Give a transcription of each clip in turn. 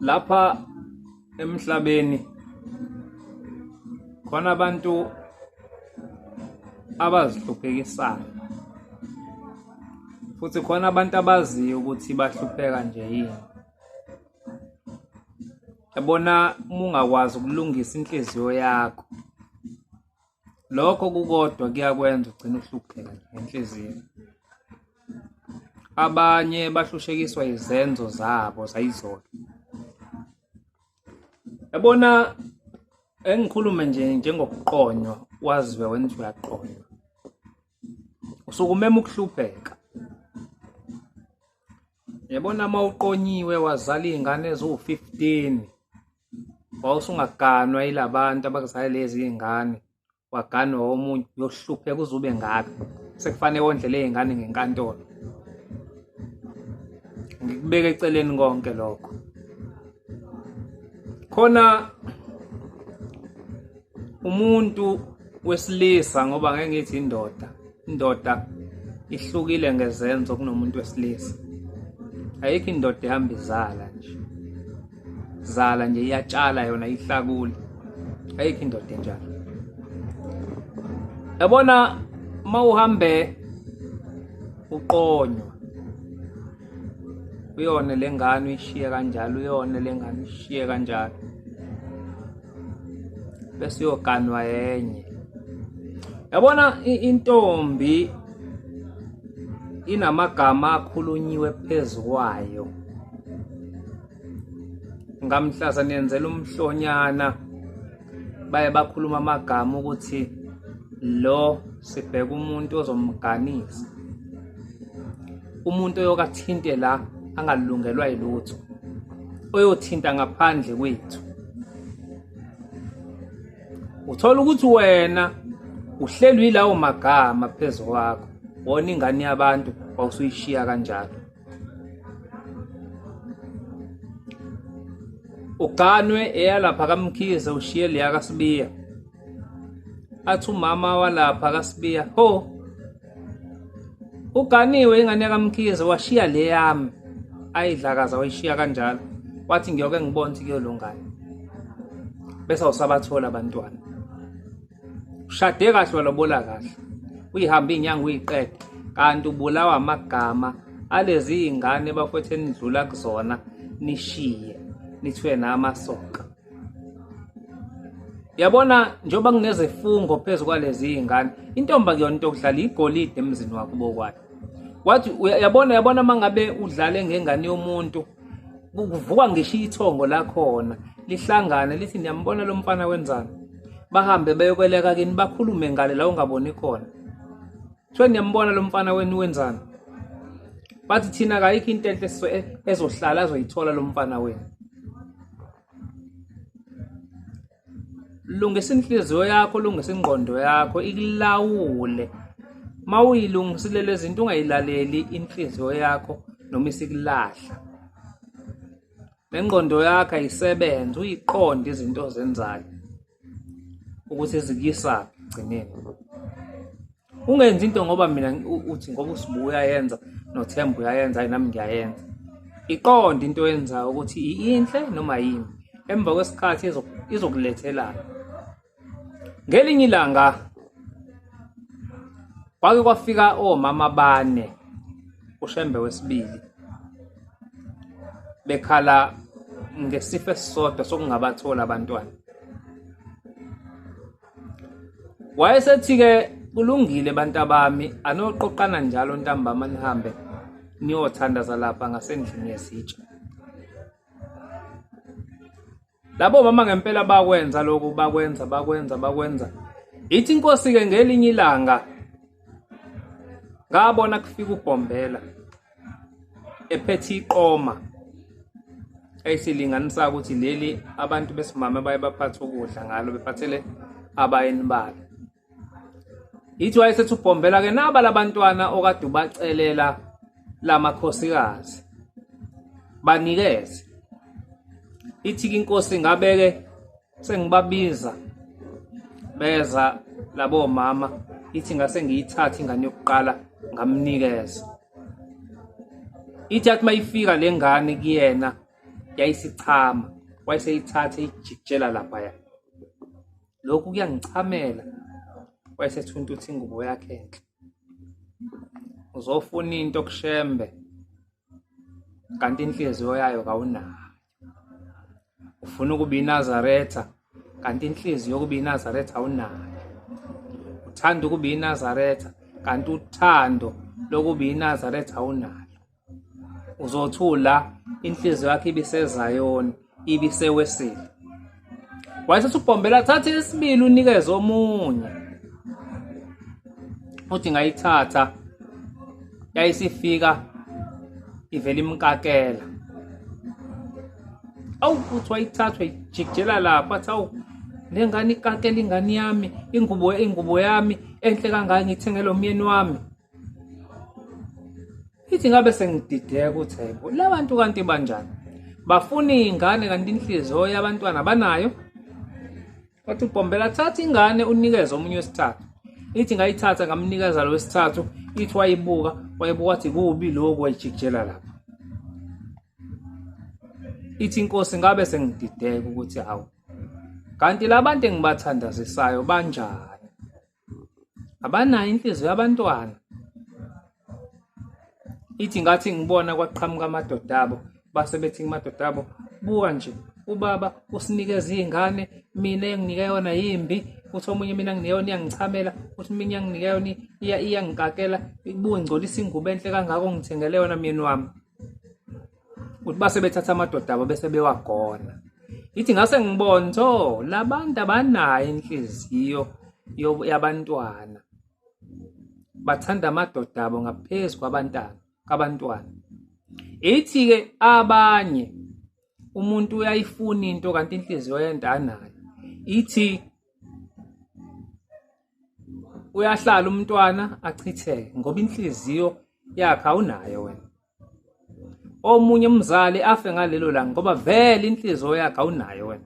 Lapha emhlabeni khona abantu abazihluphekisayo futhi khona abantu abaziyo ukuthi bahlupheka nje yini. Yabona uma ungakwazi ukulungisa inhliziyo yakho, lokho kukodwa kuyakwenza ugcine uhlupheka ngenhliziyo. Abanye bahlushekiswa izenzo zabo zayizolo. Yabona engikhulume nje njengokuqonywa waziwe wena ukuthi uyaqonywa. Usuke umema ukuhlupheka. Yabona uma uqonyiwe wazala iy'ngane eziwu-15 wawusungaganwa yilabantu abakuzale lezi iy'ngane waganwa omunye uyohlupheka uze ube ngaka sekufanele wondle ley'ngane ngenkantolo. Ngikubeka eceleni konke lokho. Khona umuntu wesilisa ngoba ngeke ngithi indoda, indoda ihlukile ngezenzo kunomuntu wesilisa. Ayikho indoda ehamba izala nje. Zala nje iyatshala yona ihlakule. Ayikho indoda enjalo. Yabona uma uhambe uqonywa uyone le ngane uyishiye kanjalo, uyone le ngane uyishiye kanjalo, bese uyoganwa yenye. Yabona intombi inamagama akhulunyiwe phezu kwayo. Ngamhlaza niyenzela umhlonyana, baye bakhuluma amagama ukuthi lo sibheka umuntu ozomganisa, umuntu oyokathinte la angalungelwa yilutho, oyothinta ngaphandle kwethu. Uthola ukuthi wena uhlelwe yilawo magama phezu kwakho, wona ingane yabantu wawusuyishiya kanjalo. Uganwe eyalapha kaMkhize ushiye leya kaSibiya. Athi umama walapha kaSibiya, ho uganiwe ingane yakaMkhize washiya le yami ayidlakaza wayishiya kanjalo. Wathi ngiyoke ngibone ukuthi kuyolungani. Bese awusabathola abantwana. Ushade kahle walobola kahle. Uyihambe inyanga uyiqede kanti ubulawa amagama alezi iy'ngane bafowethu enidlula kuzona nishiye nithiwe namasoka. Yabona njengoba kunezifungo phezu kwalezi iy'ngane, intombi akuyona into yokudlala, igolide emzini wakubo kwayo. Wathi uyabona, yabona uma ngabe udlale ngengane yomuntu kuvuka ngisho ithongo lakhona lihlangane lithi niyambona lo mfana wenzani, bahambe beyokweleka kini bakhulume ngale la ungaboni khona. Kuthiwe niyambona lo mfana wenu wenzani, bathi thina kayikho into enhle ezohlala azoyithola lo mfana wenu. Lungisa inhliziyo yakho, lungisa ingqondo yakho ikulawule. Uma uyilungisile lezi zinto ungayilaleli inhliziyo yakho noma isikulahla. Nengqondo yakho ayisebenze, uyiqonde izinto ozenzayo ukuthi zikuyisaphi ekugcineni. Ungenzi into ngoba mina uthi ngoba uSibu uyayenza noThemba uyayenza, hayi nami ngiyayenza. Iqonde into oyenzayo ukuthi inhle noma yimbi, emva kwesikhathi izokulethelana. Ngelinye ilanga kwake kwafika omama abane uShembe wesibili bekhala ngesifo esisodwa sokungabathola abantwana. Wayesethi-ke kulungile bantabami, anoqoqana njalo ntambama nihambe niyothandaza lapha ngasendlini yesitsha. Labo mama ngempela bakwenza lokhu, bakwenza, bakwenza, bakwenza. Ithi inkosi-ke ngelinye ilanga ngabona kufika uBhombela ephethe iqoma ayisilinganisa ukuthi leli abantu besimame baye baphathe ukudla ngalo bephathele abayeni balo. Ithi wayesethi uBhombela ke naba labantwana okade ubacelela lamakhosikazi banikeze. Ithi ke inkosi ngabe-ke sengibabiza beza labo mama, ithi ngase ngiyithathe ingane yokuqala ngamnikeza. Ithi athi mayifika le ngane kuyena Yayisichama, wayeseyithatha ijikijela laphaya. Lokhu kuyangichamela. Wayesethunta ingubo yakhe enhle. Uzofuna into kuShembe kanti inhliziyo yayo kawunayo. Ufuna ukuba iNazaretha kanti inhliziyo yokuba iNazaretha awunayo. Uthanda ukuba iNazaretha kanti uthando lokuba iNazaretha awunalo. Uzothula inhliziyo yakho ibiseZayoni, ibisewesile. Wayesethi uBhombela thatha isibili unikeze omunye. Uthi ngayithatha yayisifika ivela imkakela. Awu uthi wayithathwa ijikijela lapha athi awu le ngane ikakela ingane yami ingubo ingubo yami enhle kangaka ngithengele umyeni wami. Ithi ngabe sengidideka ukuthi hayibo labantu kanti banjani? Bafuna iy'ngane kanti inhliziyo yabantwana banayo? Wathi uBhombela thatha ingane unikeze omunye wesithathu. Ithi ngayithatha ngamnikeza lo wesithathu, ithi wayibuka, wayibuka wathi kubi lokhu wayijikijela lapha. Ithi inkosi ngabe sengidideka ukuthi hawu kanti labantu engibathandazisayo banjani? Abanayo inhliziyo yabantwana. Ithi ngathi ngibona kwaqhamuka amadoda abo base bethi kumadoda abo buka nje ubaba usinikeza iy'ngane mina enginike yona yimbi uthi omunye mina nginike yona iyangichamela uthi mina nginike yona iyangikakela ibuke ngcolisa ingubo enhle kangako ngithengele yona myeni wami. Uthi base bethatha amadoda abo bese bewagona. Ithi ngase ngibona tho labantu abanayo inhliziyo yabantwana. Bathanda amadoda abo ngaphezu kwabantwana, kabantwana. Ithi-ke abanye umuntu uyayifuna into kanti inhliziyo yento anayo. Ithi uyahlala umntwana achitheke ngoba inhliziyo yakhe awunayo wena. Omunye umzali afe ngalelo langa ngoba vele inhliziyo yakhe awunayo wena.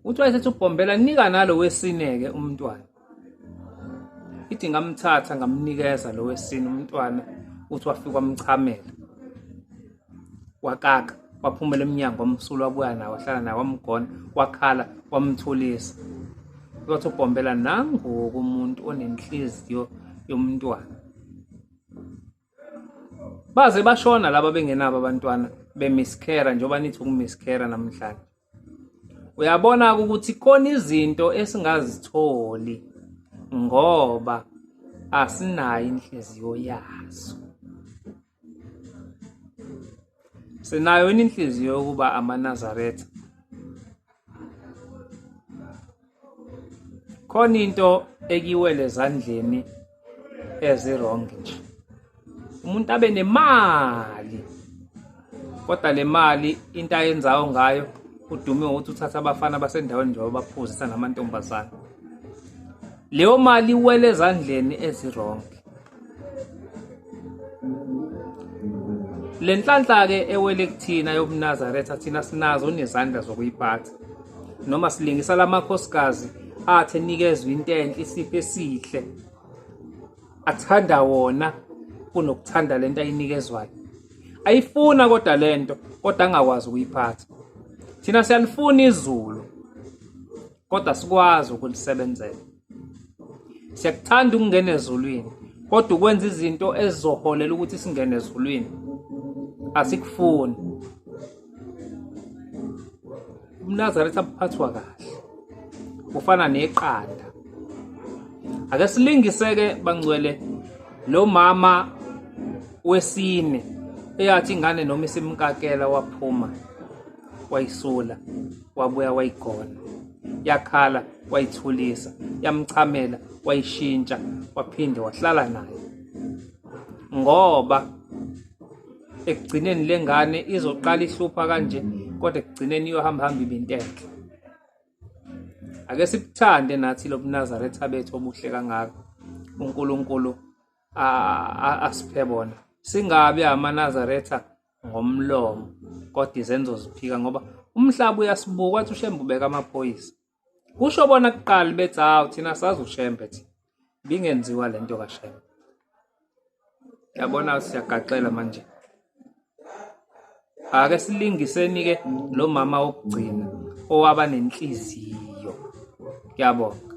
Uthi wayesethi uBhombela nika nalo wesine-ke umntwana. Ithi ngamthatha ngamnikeza lo wesine umntwana uthi wafika wamchamela. Wakaka waphumela emnyango wamsula wabuya naye wahlala naye wamgona wakhala wamthulisa. Wathi uBhombela nangoku umuntu onenhliziyo yomntwana. Baze bashona laba bengenabo abantwana bemiskhera njengoba nithi ukumiskhera namhlanje. Uyabona ukuthi khona izinto esingazitholi ngoba asinayo inhliziyo yazo. Sinayo yini inhliziyo yokuba amaNazaretha? Khona into ekiwele ezandleni ezi-wrong nje. Umuntu abe nemali kodwa le mali into ayenzayo ngayo udume ngokuthi uthatha abafana basendaweni nje wabaphuzisa namantombazane. Leyo mali iwele ezandleni ezi-wrong. Le nhlanhla-ke ewele kuthina yobuNazaretha thina sinazo nezandla zokuyiphatha noma silingisa la makhosikazi athi enikezwa into enhle isipho esihle athanda wona kunokuthanda lento ayinikezwayo ayifuna kodwa lento kodwa angakwazi ukuyiphatha. Thina siyalifuna izulu kodwa sikwazi ukulisebenzela. Siyakuthanda ukungena ezulwini kodwa ukwenza izinto ezizoholela ukuthi singene ezulwini asikufuni. UmNazaretha buphathwa kahle kufana neqanda. Ake silingise-ke bangcwele lo mama wesine eyathi ingane noma isimkakela waphuma wayisula wabuya wayigona yakhala wayithulisa yamchamela wayishintsha waphinde wahlala naye ngoba ekugcineni lengane izoqala ihlupha kanje kodwa ekugcineni iyohamba hamba ibintenhle. Ake sibuthande nathi lobuNazaretha bethu obuhle kangaka uNkulunkulu asiphe bona. Singabi amaNazaretha ngomlomo kodwa izenzo ziphika ngoba umhlaba uyasibuka wathi uShembe ubeka amaphoyisa. Kusho bona kuqala bethi hawu thina sazi uShembe thina. Bingenziwa lento kaShembe. Yabona siyagaxela manje. Ake silingiseni-ke lo mama wokugcina owaba nenhliziyo. Ngiyabonga.